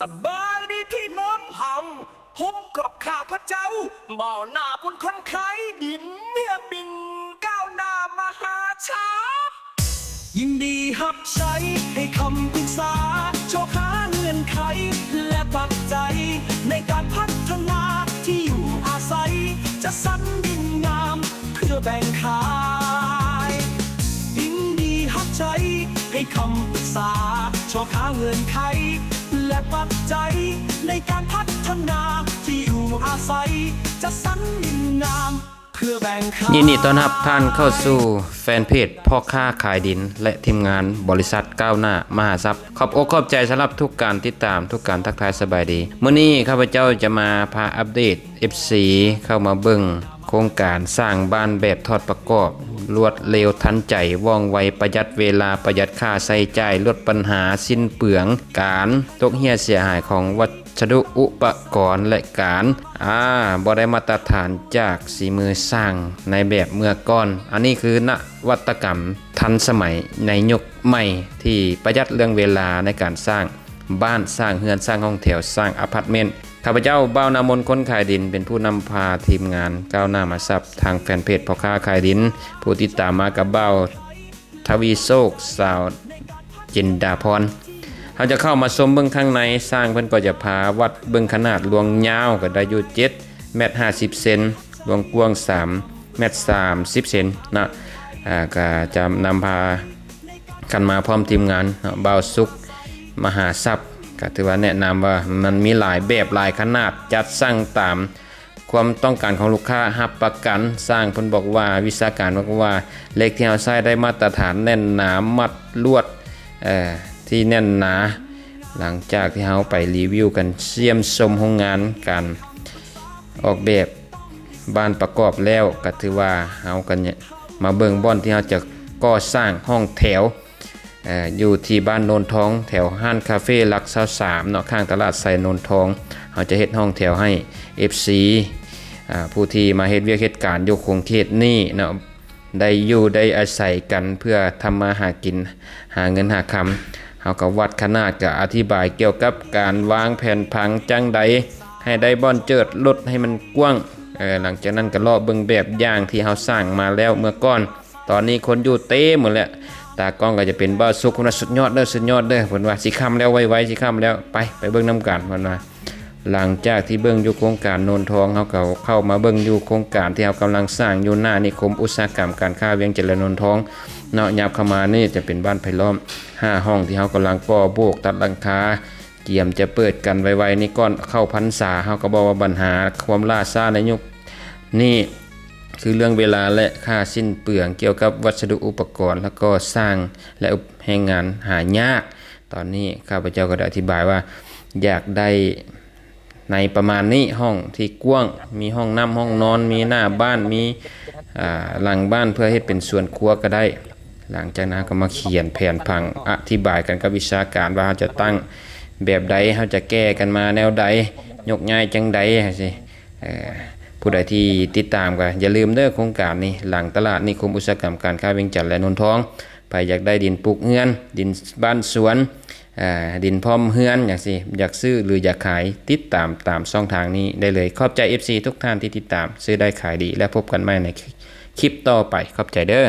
ສະບາຍດີພີ່ນ້ອງເຮົາ ພົບກັບຂ້າພະເຈົ້າ ບ່າວນາບຸນຄົນຂາຍດິນ ເມືອງມິນ ກ້າວໜ້າມະຫາຊັບ ຍິນດີຮັບໃຊ້ໃຫ້ຄຳປຶກສາ ຊອກຫາເງື່ອນໄຂ ແລະ ປັດໄຈ ໃນການພັດທະນາທີ່ຢູ່ອາໄສ ຈັດສັນດິນງາມ ເພື່ອແບ່ງຂາຍ ຍິນດີຮັບໃຊ້ໃຫ້ຄຳປຶກສາ ຊອກຫາເງື່ອນໄຂ ແລະ ປັດໄຈ ໃນການພັດທະນາທີ່ຢູ່ອາໄສ ຈັດສັນດິນງາມ ເພື່ອແບ່ງຂາຍ. ຍິນດີຕ້ອນຮັບທ່ານເຂົ້າສູ່ແຟນເພຈພໍ່ຄ້າຂາຍດິນ ແລະ ທີມງານບໍລິສັດກ້າວໜ້າມະຫາຊັບ. ຂອບອົກຂອບໃຈສຳລັບທຸກການຕິດຕາມ, ທຸກການທັກທາຍສະບາຍດີ. ມື້ນີ້ຂ້າພະເຈົ້າຈະມາພາອັບເດດ ເອັຟຊີ ເຂົ້າມາເບິ່ງໂຄງການສ້າງບ້ານແບບທອດປະກອບ, ລວດເລັວທັນໃຈ, ວ່ອງໄວ, ປະຢັດເວລາ, ປະຢັດຄ່າໃຊ້ຈ່າຍ, ລົດບັນຫາ, ສິ້ນເປືອງ, ການຕົກເຮ່ຍເສຍຫາຍຂອງວັດສະດຸອຸປະກອນ ແລະ ການ ອາ ບໍ່ໄດ້ມາດຕະຖານຈາກສີມືຊ່າງໃນແບບເມື່ອກ່ອນ. ອັນນີ້ຄືນະວັດຕະກຳທັນສະໄໝໃນຍຸກໃໝ່ ທີ່ປະຢັດເລື່ອງເວລາໃນການສ້າງ ບ້ານ, ສ້າງເຮືອນ, ສ້າງຫ້ອງແຖວ, ສ້າງອາພາດເມັນ. ຂ້າພະເຈົ້າ ບ່າວນາມົນ ຄົນຂາຍດິນ ເປັນຜູ້ນຳພາທີມງານກ້າວໜ້າມະຫາຊັບ ທາງແຟນເພຈພໍ່ຄ້າຂາຍດິນ. ຜູ້ຕິດຕາມມາກັບບ່າວທະວີໂຊກ ສາວຈິນດາພອນ. ເຮົາຈະເຂົ້າມາຊົມເບິ່ງຂ້າງໃນ. ຊ່າງເພິ່ນກໍຈະພາວັດເບິ່ງຂະໜາດລວງຍາວ ກໍໄດ້ຢູ່ເຈັດແມັດຫ້າສິບເຊັນ, ລວງກວ້າງສາມແມັດສາມສິບເຊັນເນາະ. ອາ ກໍຈະນຳພາ ຄັນມາພ້ອມທີມງານເນາະ ບ່າວສຸກມະຫາຊັບ ກໍຖືວ່າແນະນຳວ່າມັນມີຫຼາຍແບບຫຼາຍຂະໜາດ ຈັດສັ່ງຕາມຄວາມຕ້ອງການຂອງລູກຄ້າ ຮັບປະກັນ. ຊ່າງເພິ່ນບອກວ່າ ວິຊາການບອກວ່າ ເຫຼັກທີ່ເຮົາໃຊ້ໄດ້ມາດຕະຖານ ແໜ້ນໜາ ມັດລວດ ເອີ ທີ່ແໜ້ນໜາ. ຫຼັງຈາກທີ່ເຮົາໄປຣີວິວກັນ ຊຽມຊົມໂຮງງານການອອກແບບ ບ້ານປະກອບແລ້ວ ກໍຖືວ່າເຮົາກໍມາເບິ່ງບ່ອນທີ່ເຮົາຈະກໍ່ສ້າງຫ້ອງແຖວ ເອີ ຢູ່ທີ່ບ້ານໂນນທອງ ແຖວຮ້ານຄາເຟຫຼັກຊາວສາມເນາະ ຂ້າງຕະຫຼາດໄຊໂນນທອງ. ເຮົາຈະເຮັດຫ້ອງແຖວໃຫ້ເອັຟຊີ ອາ ຜູ້ທີ່ມາເຮັດວຽກເຮັດການຢູ່ຂົງເຂດນີ້ເນາະ ໄດ້ຢູ່ໄດ້ອາໄສກັນເພື່ອທຳມາຫາກິນ ຫາເງິນຫາຄຳ. ເຮົາກໍວັດຂະໜາດ ກໍອະທິບາຍກ່ຽວກັບການວາງແຜນຜັງຈັ່ງໃດ ໃຫ້ໄດ້ບ່ອນຈອດລົດໃຫ້ມັນກວ້າງ. ເອີ ຫຼັງຈາກນັ້ນກໍເລາະເບິ່ງແບບຢ່າງທີ່ເຮົາສ້າງມາແລ້ວເມື່ອກ່ອນ. ຕອນນີ້ຄົນຢູ່ເຕັມໝົດແລ້ວ. ຕາກ້ອງກໍຈະເປັນບ່າວສຸກ ເພິ່ນວ່າ ສຸດຍອດເດີ ສຸດຍອດເດີ ເພິ່ນວ່າ ຊິຄ່ຳແລ້ວ ໄວໆ ຊິຄ່ຳແລ້ວ ໄປ ໄປເບິ່ງນຳກັນ ເພິ່ນວ່າ. ຫຼັງຈາກທີ່ເບິ່ງຢູ່ໂຄງການໂນນທອງ ເຮົາກໍເຂົ້າມາເບິ່ງຢູ່ໂຄງການທີ່ເຮົາກຳລັງສ້າງຢູ່ໜ້ານິຄົມອຸດສາຫະກຳການຄ້າວຽງຈັນ ແລະ ໂນນທອງເນາະ. ຫຍັບເຂົ້າມານີ້ຈະເປັນບ້ານໄຜ່ລ້ອມ ຫ້າຫ້ອງ ທີ່ເຮົາກຳລັງກໍ່ໂບກຕັດຫຼັງຄາ ກຽມຈະເປີດກັນໄວໆນີ້ ກ່ອນເຂົ້າພັນສາ. ເຮົາກໍບອກວ່າບັນຫາຄວາມລ່າຊ້າໃນຍຸກນີ້ ຄືເລື່ອງເວລາ ແລະ ຄ່າສິ້ນເປືອງກ່ຽວກັບວັດສະດຸອຸປະກອນ ແລະ ກໍ່ສ້າງ ແລະ ແຮງງານຫາຍາກ. ຕອນນີ້ຂ້າພະເຈົ້າກໍໄດ້ອະທິບາຍວ່າ ຢາກໄດ້ໃນປະມານນີ້ ຫ້ອງທີ່ກວ້າງ ມີຫ້ອງນ້ຳ ຫ້ອງນອນ ມີໜ້າບ້ານ ມີ ອາ ຫຼັງບ້ານ ເພື່ອເຮັດເປັນສວນຄົວກໍໄດ້. ຫຼັງຈາກນັ້ນກໍມາຂຽນແຜນຜັງ ອະທິບາຍກັນກັບວິຊາການວ່າເຮົາຈະຕັ້ງແບບໃດ ເຮົາຈະແກ້ກັນມາແນວໃດ ຍົກຍ້າຍຈັ່ງໃດຈັ່ງຊີ້. ເອີ ຜູ້ໃດທີ່ຕິດຕາມກໍຢ່າລືມເດີ ໂຄງການນີ້ ຫຼັງຕະຫຼາດນິຄົມອຸດສາຫະກຳການຄ້າວຽງຈັນ ແລະ ໂນນທອງ. ໃຜຢາກໄດ້ດິນປູກເຮືອນ ດິນບ້ານສວນ ເອີ ດິນພ້ອມເຮືອນຈັ່ງຊີ້ ຢາກຊື້ ຫຼື ຢາກຂາຍ ຕິດຕາມຕາມຊ່ອງທາງນີ້ໄດ້ເລີຍ. ຂອບໃຈເອັຟຊີທຸກທ່ານທີ່ຕິດຕາມ. ຊື້ໄດ້ຂາຍດີ ແລ້ວພົບກັນໃໝ່ໃນຄລິບຕໍ່ໄປ. ຂອບໃຈເດີ.